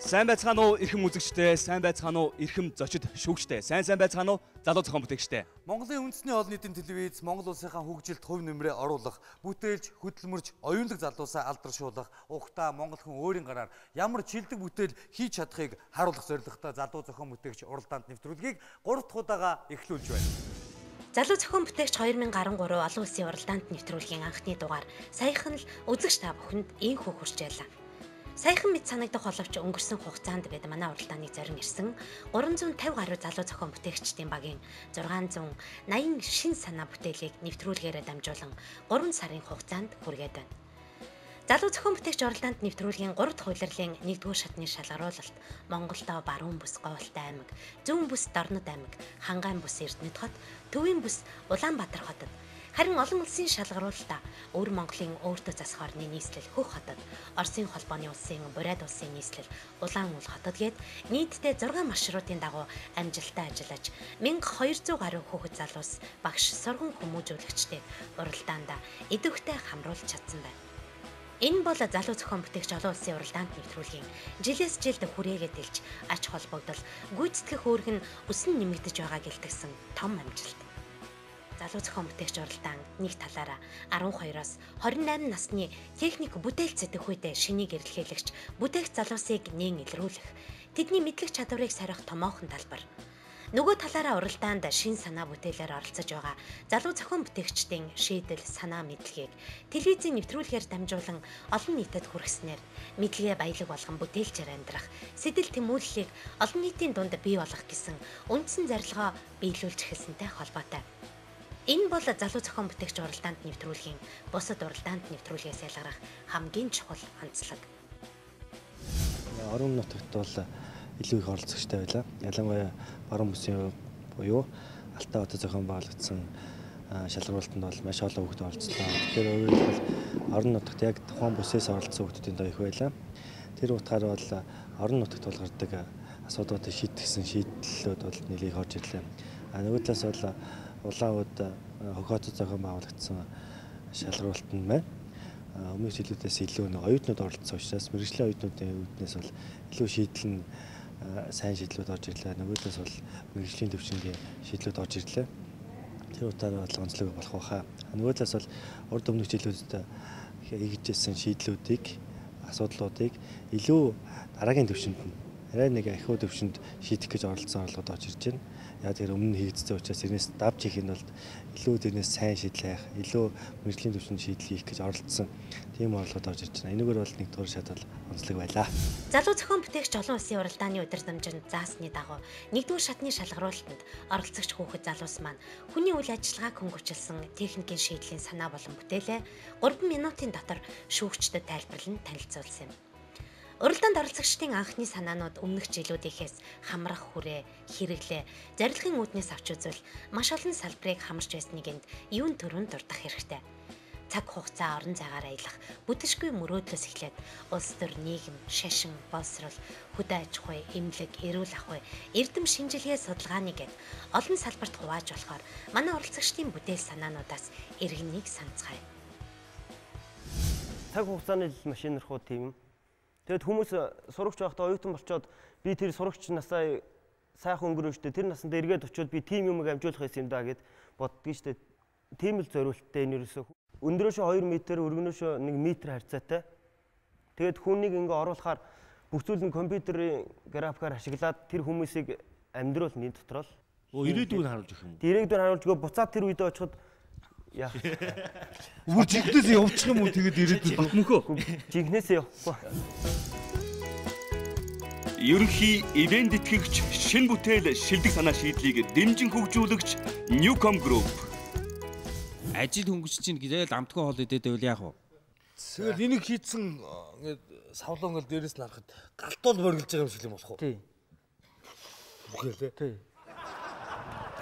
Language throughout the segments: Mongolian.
Сайн байцгаана уу эрхэм үзэгчдээ, сайн байцгаана уу эрхэм зочид шүүгчдээ, сайн байцгаана уу залуу зохион бүтээгчдээ. Монголын үндэсний олон нийтийн телевиз Монгол улсынхаа хөгжилд хувь нэмрээ оруулах, бүтээлч, хөдөлмөрч, оюунлаг залуусаа алдаршуулах, угтаа монгол хүн өөрийн гараар ямар шилдэг бүтээл хийж чадахыг харуулах зорилготой залуу зохион бүтээгч уралдаанд нэвтрүүлгийг 3 дахь удаага эхлүүлж байна. Залуу зохион бүтээгч 2013 олон улсын уралдаанд нэвтрүүлгийн анхны дугаар саяхан л үзэгч та бүхэнд ийнхүү хүрч байлаа. Саяхан мэд санагдах боловч өнгөрсөн хугацаанд бид манай уралдааныг зорин ирсэн 350 гаруй залуу зохион бүтээгчдийн багийн 680 шин санаа бүтээлийг нэвтрүүлгээрээ дамжуулан 3 сарын хугацаанд хүргээд байна. Залуу зохион бүтээгч уралдаанд нэвтрүүлгийн 3 дахь улирлын 1-р шатны шалгаруулалт Монголдо Баруун бүс Говьлтай аймаг, Зүүн бүс Дорнод аймаг, Хангайн бүс Эрдэнэт хот, Төвийн бүс Улаанбаатар хотод, харин олон улсын шалгаруулалтаа Өвөр Монголын өөртөө засах орны нийслэл Хөх хотод, Оросын холбооны улсын Бурайд улсын нийслэл Улаан Үл хотод гээд нийтдээ 6 маршрутын дагуу амжилттай ажиллаж 1200 гаруй хүүхэд залуус багш сурган хүмүүжүүлэгчдийг уралдаанд идэвхтэй хамруулж чадсан байна. Энэ бол залуу зохион бүтээгч олон улсын уралдаанд нэвтрүүлгийн жилээс жилд хүрээгээ дэлж ач холбогдол гүйцэтгэх үүрэг нь өсөн нэмэгдэж байгаа гэлтгсэн том амжилт. Залуу зохион бүтээгч уралдаан нэг талаараа 12-оос 28 насны техник бүтээл сэтгэхүйтэй шинийг эрэлхийлэгч бүтээгч залуусыг нээн илрүүлэх, тэдний мэдлэг чадварыг сорих томоохон талбар. Нөгөө талаараа уралдаанд шин санаа бүтээлээр оролцож байгаа залуу зохион бүтээгчдийн шийдэл санаа мэдлэгийг телевизийн нэвтрүүлгээр дамжуулан олон нийтэд хүргэснээр мэдлэгээ баялаг болгон бүтээлчээр амьдрах, сэтэл тэмүүллийг олон нийтийн дунд бий болгох гэсэн үндсэн зорилгоо биелүүлж эхэлсэнтэй холбоотой. Энэ бол залуу зохион бүтээгч уралдаанд нэвтрүүлгийн бусад уралдаанд нэвтрүүлгээс ялгарах хамгийн чухал онцлог. Орон нутагт бол илүү их оролцогчтой байлаа. Ялангуяа баруун бүсийн буюу Алтай хотод зохион байгуулагдсан шалгаруулалтанд бол маш олон хүүхэд оролцлоо. Тэгэхээр өөрөөр хэлбэл орон нутагт яг тухайн бүсээс оролцсон хүүхдүүдийн тоо их байлаа. Тэр утгаараа бол орон нутагт тулгардаг асуудлуудыг шийдэгсэн шийдлүүд бол нэлээд их орж ирлээ. А нөгөө талаас бол Улаан Уд Хөх хотод зохион байгуулагдсан шалгаруулалт нь байна. Өмнөх жилүүдээс илүү нэг оюутнууд оролцсон учраас мэргэжлийн оюутнуудын үүднээс бол илүү шийдэл нь сайн шийдлүүд орж ирлээ. Нөгөө талаас бол мэргэжлийн төвчнгийн шийдлүүд орж ирлээ. Тэр утгаараа бол онцлог болох байхаа. Нөгөө талаас бол урд өмнөх жилүүдэд хийгдсэн шийдлүүдийг, асуудлуудыг илүү дараагийн төвшөнд нь арай нэг ахиу төвшөнд шийдэх гэж оролцсон орлогод орж ирж байна. Яг тэр өмнө хийгдсэн учраас тэрнээс давж хийх нь бол илүү тэрнээс сайн шийдэл хайх, илүү мэргэжлийн түвшинд шийдэл хийх гэж оролцсон тийм орлогод орж ирж байна. Энэгээр бол нэгдүгээр шат бол онцлог байлаа. Залуу зохион бүтээгч олон улсын уралдааны удирдамжинд заасны дагуу нэгдүгээр шатны шалгаруулалтанд оролцогч хүүхэд залуус маань хүний үйл ажиллагааг хөнгөвчлсөн техникийн шийдлийн санаа болон бүтээлээ 3 минутын дотор шүүгчдэд тайлбарлан танилцуулсан юм. Уралдаанд оролцогчдын анхны санаанууд өмнөх жилүүдийнхээс хамрах хүрээ, хэрэглээ, зорилгын үүднээс авч үзвэл маш олон салбарыг хамарч байсныг энд юун төрөнд дурдах хэрэгтэй. Цаг хугацаа орон зайгаар аялах, бүтэшгүй мөрөөдлөөс эхлээд улс төр, нийгэм, шашин, боловсрол, хөдөө аж ахуй, эмнэлэг, эрүүл ахуй, эрдэм шинжилгээ судалгааны гээд олон салбарт хувааж болохоор манай оролцогчдын бүтээл санаануудаас иргэнийг санацгаая. Цаг хугацааны машин руу тийм. Тэгэд хүмүүс сурагч байхдаа оюутан болчоод би тэр сурагч насаа сайхан өнгөрөн штэ тэр насанд эргээд очиод би тийм юмыг амжуулах байсан юм да гэд боддгийн штэ. Тийм л зориулттай энэ ерөөсөө өндрөөшөө 2 м, өргөнөөшөө 1 м харьцаатай. Тэгээд хүнийг ингээ оруулахаар бүх зүйл нь компьютерийн графикаар ашиглаад тэр хүмүүсийг амьдруул нэг дотор л. Өө ирээдүйг нь харуулж өгөх юм уу? Ирээдүйг нь харуулж өгөө буцаад тэр үедээ очиход яа. Үгүй жинхнээсээ явчих юм уу тэгээд ирээдүйд мөнхөө. Жинхнээсээ явахгүй. Ерөнхий ивент итгэгч шин бүтээл шилдэг санаа шийдлийг дэмжин хөгжүүлэгч Newcom Group. Ажил хөнгөж чинь гээл амтгүй хоол идээд байвал яах вэ? Тэгэл энийг хийцэн ингээд савлаа ингээд дээрээс нь харахад галтуул боргилж байгаа юм шиг юм болох уу? Тий. Үхээлээ. Тий.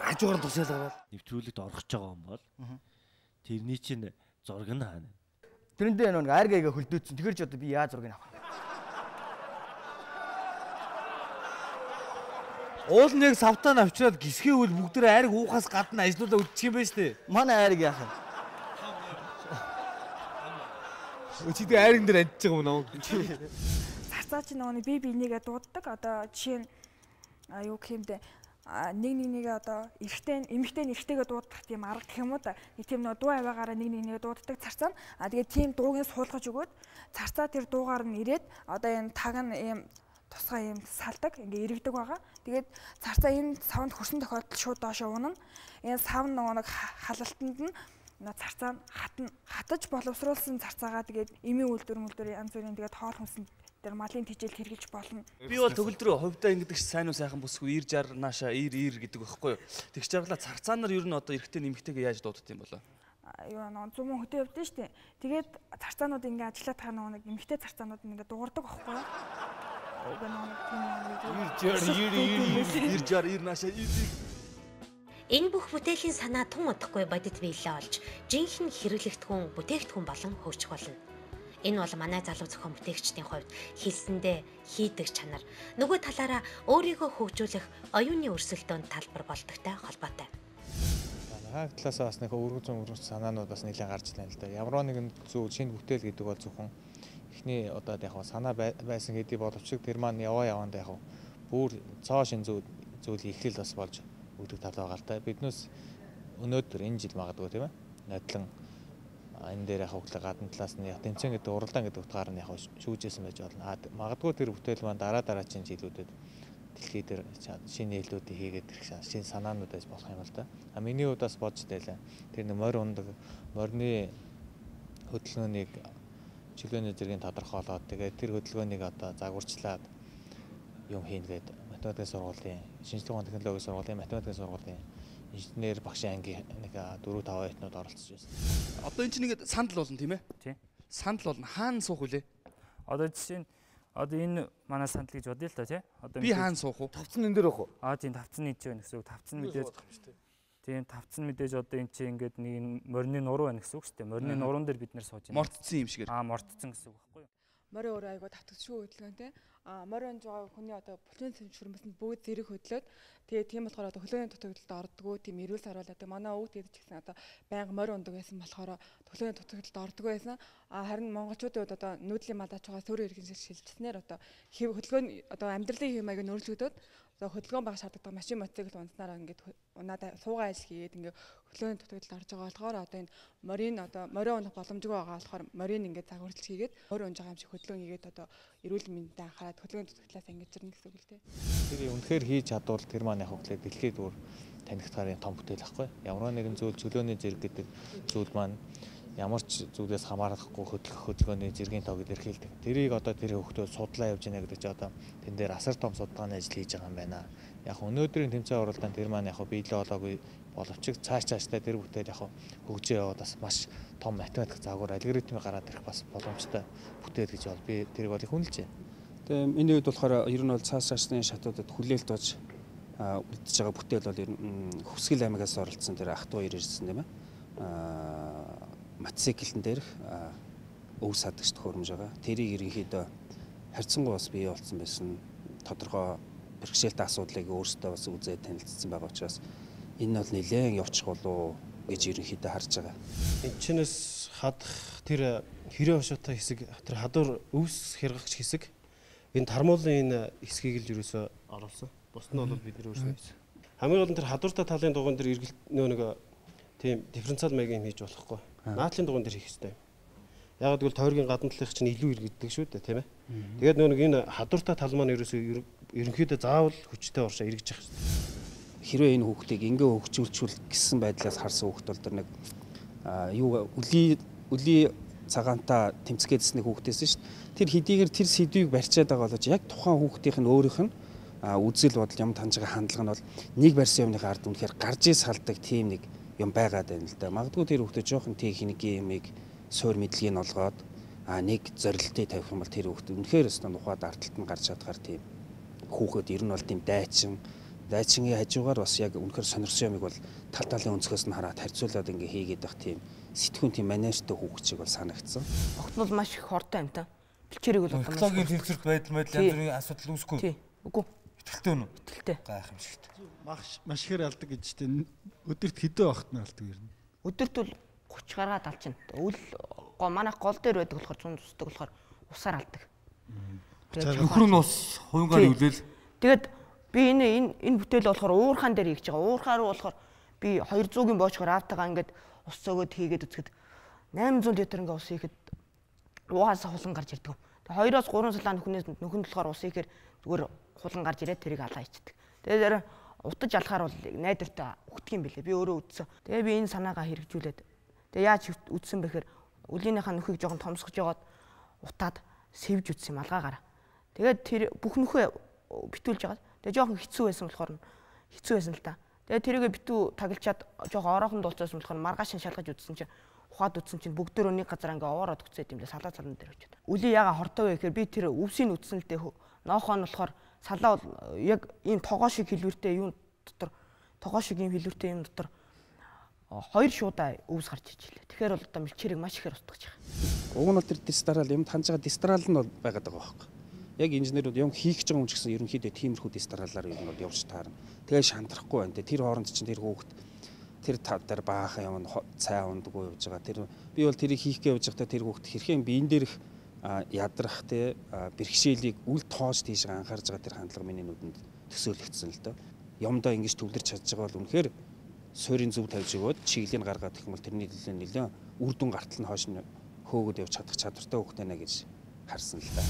Хажуугаар нь тусаал гараад нэвтрүүлэгт орох гэж байгаа юм бол тэрний чинь зураг нь хаана? Тэрэн дээр нэг айрга айга хөлдөөцсөн. Тэгэхээр ч одоо би яа зургийг авах вэ? Уул нэг савтаа навчраад гисхээ үл бүгдээ айрг уухаас гадна ажлуудаа үдчих юм байна штэ. Манай айрг яах юм? Чи тэг айрган дээр андж байгаа юм уу? Царцаа чинь нөгөө бие биенийгээ дууддаг. Одоо жишээ нь юу гэх юм бэ? Нэг нэгээ одоо эрэгтэй эмэгтэй нь эрэгтэйгээ дуудах тийм арга гэх юм уу да. Нэг тийм нөгөө дуу аваагаараа нэг нэгээ дууддаг царцаа нь. А тэгээд тийм дуугийн суулгаж өгөөд царцаа тэр дуугаар нь ирээд одоо энэ таг нь ийм тусгай ийм салдаг, ингээ эрэгдэг байгаа. Тэгээд царцаа энэ савнд хүрсэн тохиолдолд шууд доошоо унана. Энэ сав нөгөө нэг халалтанд нь царцаа нь хатаж боловсруулсан царцаагаа тэгээд эмийн үйлдвэр янз бүрийн тэгээд хоол хүнсэн тэр малын тэжээлд хэрэглэж болно. Би бол төгөлдрөө хувьдаа ингэдэг ш сайн уу сайхан бүсгүй 90 60 нааша 90 90 гэдэг байхгүй юу. Тэгж жаргалаа царцаа нар ер нь одоо эрэгтэй нэмэгтэйгээ яаж дууддаг юм болоо? Юу нөө зумун хөдөө явдсан шүү дээ. Тэгээд царцаанууд ингээ ажиллаад таа нөгөө нэг эмэгтэй царцаанууд ингээ дуурдаг байхгүй юу? Уг нөгөө нэг тийм 90 60 90 90 60 90 нааша 90. Энэ бүх бүтээлийн санаа тун удахгүй бодит биелээ олж, жинхэнэ хэрэглэгдэхүүн, бүтээгдэхүүн болон хөгжих болно. Энэ бол манай залуу зохион бүтээгчдийн хувьд хэлсэндээ хийдэг чанар, нөгөө талаараа өөрийгөө хөгжүүлэх оюуны өрсөлдөөнд талбар болдогтой холбоотой. Механик талаас бас нэг өргөн зүүн санаанууд бас нэлээд гарч ирнэ л да. Ямар нэгэн зүйл шинэ бүтээл гэдэг бол зөвхөн эхний удаад яг санаа байсан хэдий боловч тэр маань яваа яваандаа яг бүр цоо шинэ зүйл эхлэл бас болж өгдөг тал байгаа л да. Биднээс өнөөдөр энэ жил магадгүй тийм нодлон энэ дээр яг хөглөө гадна талаас нь яг тэмцээн гэдэг уралдаан гэдэг утгаар нь яг шүүжсэн байж болно. Магадгүй тэр бүтээл маань дараа дараагийн жилүүдэд дэлхий дээр шинэ нийлүүдийг хийгээд ирэх шинэ санаанууд байж болох юм л да. А миний хувьд бас бодж байлаа. Тэр нэг морь ундаг, морины хөдөлгөөнийг чөлөөний зэргийн тодорхойлоод тэгээд тэр хөдөлгөөнийг одоо загварчлаад юм хийнэ гээд математикийн сургуулийн, шинжлэх ухааны технологийн сургуулийн, математикийн сургуулийн инженер багшийн ангийн нэг 4 5 оюутнууд оролцож байсан. Одоо энэ чинь ингээд сандал болно тийм ээ? Тийм. Сандал болно. Хаана суух вүлээ? Одоо жишээ нь одоо энэ манай сандал гэж бодъё л доо тий. Одоо би хаана суух вэ? Тавцан энэ дээр байх уу? Аа тийм, тавцан энэ ч байна гэсэн үг. Тавцан мэдээж тийм, тавцан мэдээж одоо энэ чинь ингээд нэг морины нуруу байна гэсэн үг шүү дээ. Морины нуруун дээр бид нэр сууж байна. Мордцсон юм шигээр. Аа мордцсон гэсэн үг байхгүй юу? Морь өөрөө айгуу тавтагдшгүй хөдөлгөөнтэй. А морь унж байгаа хүний одоо булчин шүрмэсэнд бүгд зэрэг хөдлөөд тэгээ тийм болохоор одоо хөлөөний дутагдлалд ордгоо, тийм эрүүл саруулаад манай өвд гэдэг ч гэсэн одоо байнга морь ундаг байсан болохоор хөлөөний дутагдлалд ордгоо байсан. А харин монголчуудын хувьд одоо нүүдлийн малаач байгаа сөрөг иргэн шилжснээр одоо хэв хөдөлгөөн одоо амьдралын хэв маяг нь өөрчлөгдөд одоо хөдөлгөөн баг шаардлагатай машин мотоцикл унснараа ингээд унаад суугаа ажил хийгээд ингээд хөлөөний дутагдлалд орж байгаа болохоор одоо энэ морин одоо морио унах боломжгүй байгаа болохоор морин ингээд загварчилж хийгээд морь унж байгаа юм шиг хөдөлгөөн хийгээд одоо эрүүл мэндэд анхаарат хөдөлгөөний дутагдлаас ингэж ирнэ гэсэн үг л дээ. Тэр үнэхээр хийж чадвал тэр маань яг хөглөө дэлхийд бүр танигдахаар том бүтээл ахгүй. Ямар нэгэн зүйл чөлөөний зэрэг гэдэг зүйл маань ямар ч зүйлээс хамаарахгүй хөдлөх хөдөлгөөний зэргийн тоо гэдэр хэлдэг. Тэрийг одоо тэр хөхтөө судлаа явж байна гэдэг чи одоо тэн дээр асар том судалгааны ажил хийж байгаа юм байна. Яг өнөөдрийн тэмцээн уралдаан тэр маань яг биелээ болоогүй боловч цааш цаашдаа тэр бүтээл яг хөгжөө яваад бас маш том математик загвар алгоритмыг гараад ирэх бас боломжтой бүтээл гэж бол би тэрийг бол их үнэлж байна. Тэгээ энэ үед болохоор ер нь бол цааш цаашны шатуудад хүлээлт болж үлдэж байгаа бүтээл бол ер нь Хөвсгөл аймагаас оролцсон тэр ах トゥ хоёр ирсэн тийм ээ. Мотоциклэн дээрх өв садагч төхөөрөмж байгаа. Тэрийг ерөнхийдөө харьцангуй бас бий болсон байсан. Тодорхой бэрхшээлтэй асуудлыг өөрсдөө бас үзээд танилцсан байгаа учраас энэ нь бол нэлээд явчих болов гэж ерөнхийдөө харж байгаа. Энд чинээс хадах тэр хэрэг хошуутай хэсэг тэр хадуур өвс хэргагч хэсэг энэ тармуулын энэ хэсгийг л ерөөсөө оруулсан. Бус нь бол бид нэр өөрсдөө хийсэн. Хамгийн гол нь тэр хадууртай талын дугуйн дээр эргэлт нөө нэг тийм дифференциал маягийн юм хийж болохгүй. Наадлын дугуйн дээр хийх ёстой юм. Яг гэвэл тойргийн гадна талынх чинь илүү эргэдэг шүү дээ, тийм ээ. Тэгээд нөө нэг энэ хадууртай тал маань ерөөсөө ерөнхийдөө заавал хүчтэй уршаа эргэж явах ёстой. Хэрвээ энэ хүүхдийг ингээ хөгжүүлчихвэл гэсэн байдлаас харсан хүүхд бол тэр нэг юу үлийн цагаантаа тэмцгээдсэн нэг хүүхдээс шүү дээ. Тэр хэдийгээр тэр сэдвийг барьчаад байгаа боловч яг тухайн хүүхдийнх нь өөрийнх нь үзэл бодол юм таньж байгаа хандлага нь бол нэг барьсан юмныхаа ард үнэхээр гарч ис халдаг тийм нэг юм байгаад байна л да. Магадгүй тэр хүүхдээ жоохон техникийн юмыг суур мэдлэгийг олгоод нэг зорилтыг тавих юм бол тэр хүүхд үнэхээр өстө нухаад арталт нь гарч чадхаар тийм хүүхэд ер нь бол тийм дайчингийн хажуугаар бас яг үнэхээр сонирхсан юмыг бол тал талын өнцгөөс нь хараад харьцуулаад ингээ хийгээд байх тийм сэтгүүн тийм манертай хүүхчиг бол санагдсан. Огт бол маш их хортой амтан. Бэлчээрийг бол одоо экологийн тэнцвэрт байдал янз бүрийн асуудал үүсэхгүй. Тий. Үгүй. Итгэлтэй үнэ. Итгэлтэй. Гайхамшигт. Маш ихээр алдаг гэж чинь өдөрт хэдэн багт нь алдаг юм. Өдөрт бол 30 гаргаад алчна. Үл манайх гол дээр байдаг болохоор 100 тусдаг болохоор усаар алдаг. Нөхөр нь ус хувингаар өвлөөл. Тэгээд би энэ бүтээл болохоор уурхаан дээр хийж байгаа. Уурхаа руу болохоор би 200-ийн боочхоор аавтайгаа ингээд ус цогоод хийгээд үзэхэд 800 литр ингээд ус хийхэд уухаас хулан гарч ирдэг. Тэгээ 2-оос 3 салаа нөхөнд болохоор ус хийхээр зүгээр хулан гарч ирээд тэрийг алаа ичдэг. Тэгээд утаж алахаар бол найдвартай өгдөг юм билээ. Би өөрөө үдсэн. Тэгээ би энэ санаагаа хэрэгжүүлээд тэгээ яаж үдсэн бэхээр үлийнхаа нөхийг жоохон томсгож жагаад утаад сэвж үдсэн юм алгаагаараа. Тэгээд тэр бүх нөхөө битүүлж жагаад тэгээ жоохон хэцүү байсан болохоор хэцүү байсан л та. Тэгээ тэрийгэ битүү тагалчаад жоохон ороохон дулцсан болохоор маргааш нь шалгаж үдсэн чинь ухаад үдсэн чинь бүгдөө нэг газар ингээ овоороод өгцөөд юм лээ. Салаа салан дээр очиод. Үли яга хортой вэ гэхээр би тэр өвсийг үдсэн л дээ. Ноохоо нь болохоор салаа бол яг ийм тогоо шиг хэлвэртэй юм дотор тогоо шиг ийм хэлвэртэй юм дотор хоёр шуудаа өвс гарч иж илээ. Тэгэхээр бол одоо мэлчээрийг маш ихээр устгаж байгаа. Уг нь бол тэр дистрал юм таньж байгаа дистрал нь бол байгаад байгаа байхгүй. Яг инженерүүд юм хийх гэж байгаа юм ч гэсэн ерөнхийдөө тиймэрхүү дистралаар ер нь бол явж таарна. Тэгээ шантрахгүй байна. Тэр хооронд чинь тэр хүүхэд тэр тав дээр баахан юм цай ундаггүй явж байгаа. Тэр би бол тэрийг хийх гэж явж байхдаа тэр хүүхэд хэрхэн биен дээрх ядрах те бэрхшээлийг үл тоож тийшээ анхаарж байгаа тэр хандлага миний нүдэнд төсөөлөгдсөн л дөө. Юмдаа ингэж төвлөрч чадж байгаа бол үнэхээр суурийн зөв тавьж өгөөд чиглэлийг гаргаад гэх юм бол тэрний төлөө нэлээд үр дүн гартал нь хойш нь хөөгөөд явж чадах чадвартай хүүхдээ нэ гэж харсан л да.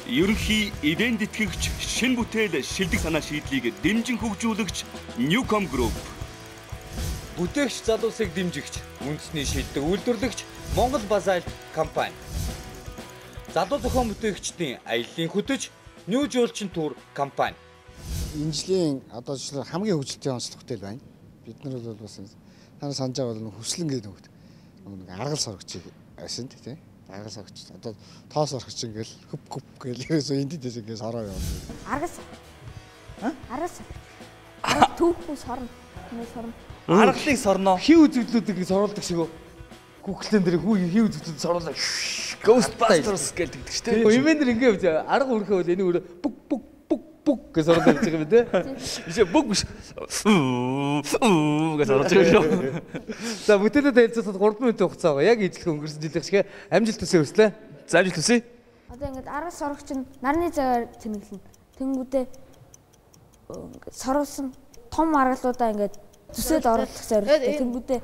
Ерөнхий эвент итгэгч, шин бүтээл, шилдэг санаа шийдлийг дэмжин хөгжүүлэгч Newcom Group. Бүтээгч залуусыг дэмжигч, үндэсний шилдэг үйлдвэрлэгч Монгол Базальт компани. Залуу зохион бүтээгчдийн аяллаа хөтөч New Жуулчин тур компани. Энэ жилийн одоо жишээлбэл хамгийн хөгжилтэй онцлог бүтээл байна. Бид нар бол бас танаа санаж байгаа бол хүслэн гэдэг нэг аргал сорогчийг байсан тийм. Аргал сорогч. Одоо тоос сорогч ингээл хөп хөп гээл ерөөсөө энд дэс ингээл сороо яваа. Аргал. Аргал сорогч. Аргал түүхгүй сорно. Нэг сорно. Аргалыг сорно. Хий үзэгдлүүдийг соруулдаг шиг үү? Google-эн дээр хүү хий үзэгдлүүд соруулаа. Ghostbusters гэдэг шүү дээ. Имэн дэр ингээ явж арга өрхөө бол энийг өөрөө бүк бүк бүк бүк гэж соруулаад явж байгаа юм те. Биш бүк биш. Гэж соруулж байгаа шүү. За бүтээлээ танилцуулахад 3 минутын хугацаа байгаа. Яг ижлэх өнгөрсөн жилийнх шиг амжилт хүсье хүслээ. За амжилт хүсье. Одоо ингээд арга сорогч нь нарны цагаар тэмэглэнэ. Тэнгүүдээ соруулсан том аргалуудаа ингээд зүсээд оруулах зорилготой. Тэнгүүдээ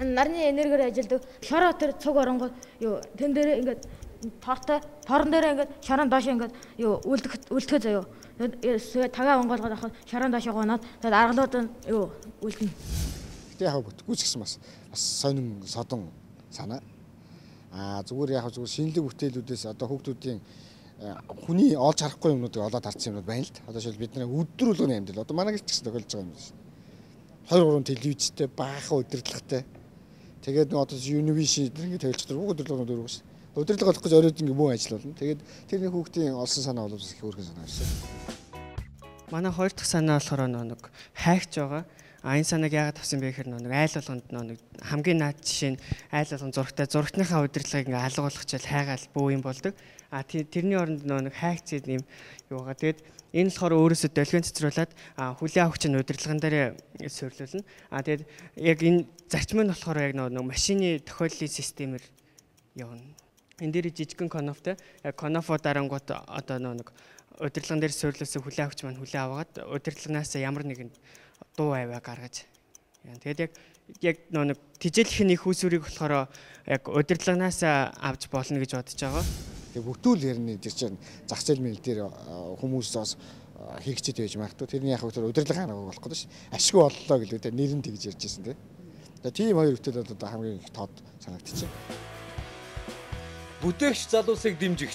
нарны энергиэр ажилдаг. Шороо тэр цуг оронгоо юу тэн дээр ингээд тортой торон дээр ингээд шорон доош ингээд юу үлдэхэ заяо. Тэгээд тагаа онгоолгоод авах шорон доош гоноод тэгээд аргалууд нь юу үлдэнэ. Гэтэ яг бүтггүй ч гэсэн бас сонин содон санаа. Аа зүгээр яг зүгээр шинэлэг бүтээлүүдээс одоо хүүхдүүдийн хүний олж харахгүй юмнуудыг олоод харсан юмнууд байна л да. Одоо жишээл бид нар өдөр болгоны амьдрал одоо манай гэрч гэсэн тохиолдож байгаа юм байна. 2 3 телевизтэй баахан удирдлагатай. Тэгээд нэг одоо Univision ингэ тавилж байгаа бүх удирдлага дөрөв шээ. Удирдлага олох гэж оройд ингэ мөн ажил болно. Тэгээд тэрний хүүхдийн олсон санаа бол их хөөрхөн санаа байсан. Манай хоёр дахь санаа болохоор нэг хайгч байгаа. А энэ санааг яагаад авсан бэ гэхээр нэг айл болгонд нэг хамгийн наад жишээ нь айл болгон зурагтай зурагтныхаа удирдлагыг ингээ алга болгочвол хайгаал бөө юм болдог. А тэрний оронд нэг хайгц юм юу байгаа. Тэгээд энэ болохоор өөрөөсөө долгион цэцрүүлээд хүлээн авахч нь удирдлаган дээр суйрлуулна. А тэгээд яг энэ зарчим нь болохоор яг нэг машины тохиоллын системээр явна. Энэ дээр жижигхэн конофтой яг конофо дарангууд одоо нэг удирдлаган дээр суйрлуулсан хүлээн авахч маань хүлээн аваад удирдлаганаас ямар нэгэн дуу аваа гаргаж. Тэгээд яг нэг тижээлхийн их усүрийг болохоор яг удирдлаганаас авч болно гэж бодож байгаа. Тэгээ бүтүүл ярина тэр чинь зах зээл мэл дээр хүмүүс бас хэрэгцээтэй байж магадгүй. Тэрний яг тэр удирдлага арга болох гэдэг шин. Ашгүй боллоо гэлээ тэ нэр нь тэгж ярьж байсан тэ. Тэгээ тийм хоёр бүтээл бол одоо хамгийн их тод санагдчихэв. Бүтээгч залуусыг дэмжигч